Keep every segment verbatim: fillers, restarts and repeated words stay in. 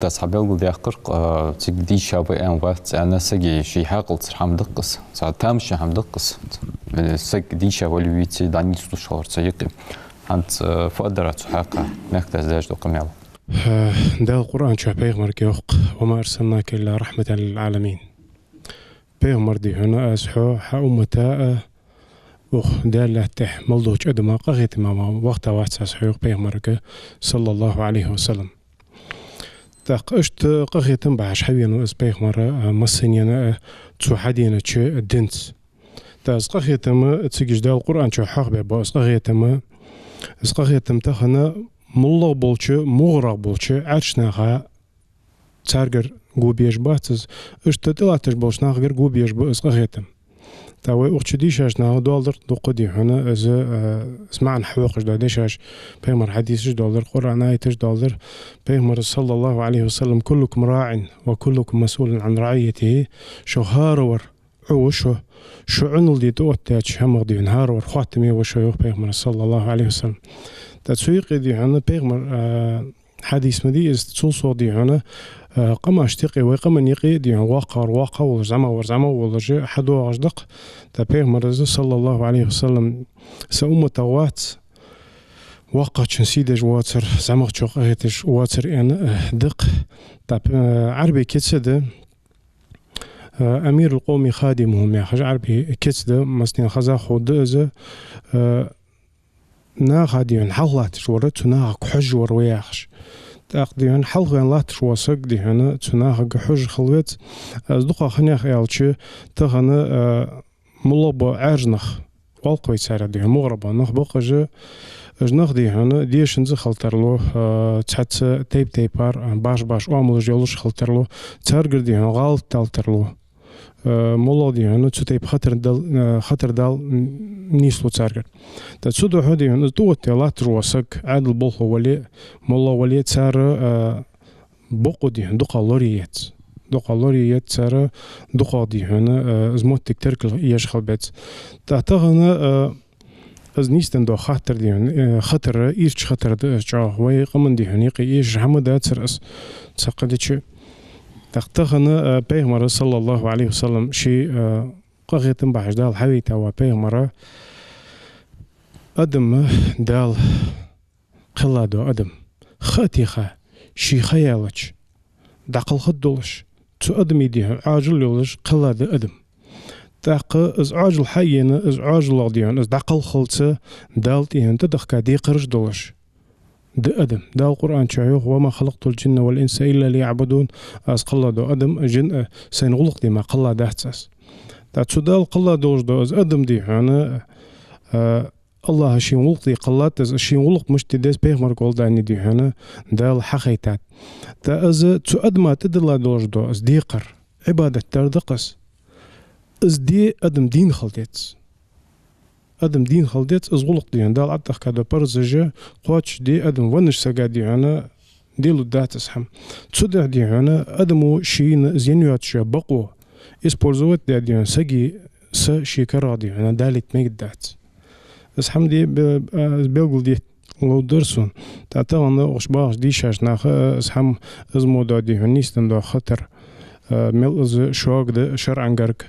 Аз хьабелгалдаьккхар, а, цига дийша ба аьнна вац, аьнна сага ший хьаькъалца хӀама да-кх из, цхьа тамашийна хӀама да-кх из. Э, саг дийша вале веце, дӀанийслуш хилар цу юкъе. ХӀанз, э, фу аргдар Ӏа цу хьакъехьа, мехкдас даьча дола къамаьл? Э, Дала Къуръан чу пайхамарга йоах: «وما أرسلناك إلا رحمة للعالمين». Пайхамар, дий хьона, аз хьо, хьа уммата а, укх Даьла лаьтта тӀа мел долча адама къахетама вахийта вац аз хьо, йоах пайхамарга, саллаллахӀу Ӏалайхи ва саллам. ТӀаккха иштта къахетам бахьаш хьавенав из пайхамар, а, массанена а, цо хьаденача динца. ТӀаккха из къахетам, цига Дала Къуръан чу хьоахабаь ба из къахетам, из къахетам тахан моллагӀа болча, мугӀарагӀа болча Ӏаьржа наха, царгара го безаш бац из, иштта тӀалатташ болча нахагара го безаш ба из къахетам. ТӀаккха вай укх чу дийшача наха доаладаьр дукха, дий хьона, из, э, из маӀан хьоахадеш дола дешаш, пайхамара хьадисаш доаладаьр, Къуръан аяташ доаладаьр. Пайхамар, саллаллахӀу Ӏалайхи ва саллам: «كلكم راع وكلكم مسؤول عن رعيته». Шо хӀаравар Ӏу ва шо, шо Ӏунал де тӀаоттадаьча хӀамах, дий хьона, хӀаравар хоаттаме ва шо, йоах пайхамар, саллаллахӀу Ӏалайхи ва саллам. ТӀаккха цу юкъе, дий хьона, пайхамара, а, хьадис ма дий из, цул совгӀа, дий хьона, а, къамашта юкъе, вай къаман юкъе, дий хьона, воккхагӀвар воккхагӀа волаш, зӀамагӀвар зӀамагӀа волаш, хьадоагӀаш да-кх. ТӀаккха пайхамара, саллаллахӀу Ӏалайхи ва саллам, са умматагӀа вац воккхачун сий деш воацар, зӀамагӀчох къахеташ воацар аьнна, а, да-кх. ТӀаккха, а, Ӏарбий кица да, а, «أمير القوم خادمهم» яхаш Ӏарбий кица да, массанена хоза ховргда из, а, наха, дий хьона, хьалха латташ вар, цу нахага хьожаш вар ва яхаш. ТӀаккха, дий хьона, хьалха вайна латташ вола саг, дий хьона, цу нахага хьожаш хила веза. Из дукха хӀана яхар аьлча, тахан, а, моллагӀа бола Ӏаьржа нах, оал-кх вай царех, дий хьона, мугӀара бола нах ба-кх уж, уж нах, дий хьона, дешанза хила тарлу, а, цхьацца тайп-тайпара, а, башха-башха оамалаш йолаш хила тарлу, царгара, дий хьона, гӀалат дала тарлу. Э, моллагӀа, дий хьона, цу тайпа хатар дал-, э, хатар дала н-, нийслу царгара. ТӀаккха цудухьа, дий хьона, из тӀаоттадаь латташ вола саг, Ӏаьдала болхло вале а, моллагӀа вале а, цар, э, бокъо, дий хьона, дукхагӀа лорае еза. ДукхагӀа лорае еза цар, дукхагӀа, дий хьона, э, из моттиг теркалъеш хила беза. ТӀаккха тахан, э, из нийсденна дола хаттар, дий хьона, э, хатар, ийрча хатар да из чӀоагӀа. Вай къаман, дий хьона, юкъе эшаш хӀама дацар из, цхьаккха дича. ТӀаккха тахан, э, пайхамар, саллаллахӀу Ӏалайхи ва саллам, ший, э, къахетам бахьаш Дала хьавайта ва пайхамар. Адам, Дала кхелла дола адам, ха а теха, ший ха яллача, дӀакхалхаргдолаш, цу адама, дий хьона, Ӏоажал йолаш кхелла да адам. ТӀаккха из Ӏоажал хьаена, из ӀоажалгӀа, дий хьона, из дӀакхалхалца Дала, дий хьона, тӀадехка декхараш долаш да адам. Дала Къуръан чу йоах: «وما خلقت الجن والإنس إلا ليعبدون». Аз кхелла дола адам а, жин а Сайна гӀулакх де мара кхелла дац Аз. ТӀаккха цу Дала кхелла долаш дола из адам, дий хьона, а, АллахӀа шийна гӀулакх де кхеллад из, шийна гӀулакх мишта де деза пайхамарга гӀолла, дий хьона, Дала хьахайтад. ТӀаккха из цу адама тӀадилла долаш дола из декхар, Ӏибадат дар да-кх из. Из де адам дийна хила деза. Адам дийна хила деза, из гӀулакх, дий хьона, Дала тӀадехка дола парзаш кхоачашде адам веннача сага, дий хьона, делургдац из хӀама. Цудухьа, дий хьона, адамо шийна из енна йоацаш йола бокъо использовать даь, дий хьона, сага са ший карагӀа, дий хьона, далийта мегаргдац. Из хӀама, дий, бе-, а, из белгалде ловргдар сона. ТӀаккха тахан укх чу багӀача дийшача наха, а, из хӀама, из мо дола, дий хьона, нийсденна дола хатар, а, мел из шога да шарӀан гарга,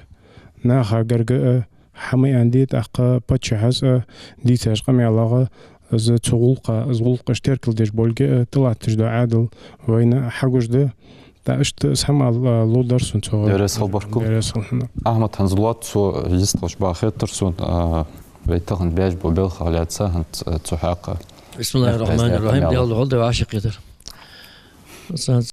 наха гарга а, хӀама аьнна дий, тӀаккха паччахьа а дийцача къамаьлагӀа, из цу гӀулакха, из гӀулакх иштта теркалдеш болга а, тӀалатташ дола Ӏаьдал вайна хьагуш да. ТӀаккха иштта из хӀама ала ловргдар сона цо. Деррес хала баркал. Деррес хала хьона. Ахьмад, хӀанз лоацца йистхилча бахетар сона, а, вай тахан беш бола белхах лаьца хӀанз, а, цу хьакъехьа. بسم الله الرحمن الرحيم. Даьла духьал да вӀашагӀкхетар.